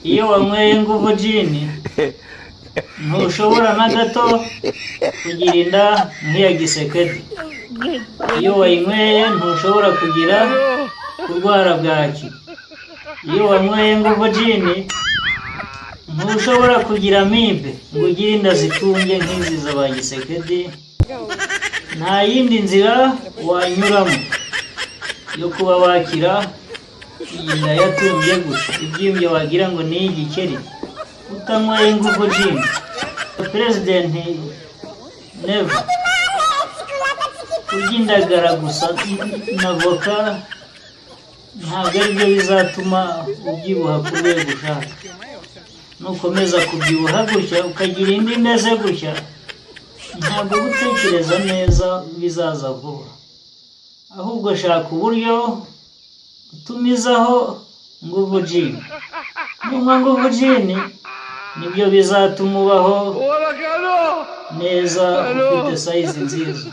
Iyo wanyweye Nguvu Gin, ntushobora na gato kugira inda nk'iya Tshisekedi. Iyo wayinyweye, ntushobora kugira kurwara bwaki. Iyo wanyweye Nguvu Gin, ntushobora kugira amibe ngo ugire inda zitumbye nk'izi za ba Tshisekedi. Nta yindi nzira wanyuramo yo kuba wakira iyi nda yatumbye gutya, ibyimbye wagira ngo ni igikeri, utanyweye Nguvu Gin. Perezidenti Neva, kurya indagara gusa na voka ntabwo aribyo bizatuma ubyibuha ku rwego ushaka. Nukomeza kubyibuha gutya, ukagira indi imeze gutya, ntabwo gutekereza neza bizaza vuba. Ahubwo shaka uburyo utumizaho Nguvu Gin. Nunywa Nguvu Gin, nibyo bizatuma ubaho neza, ufite size nziza.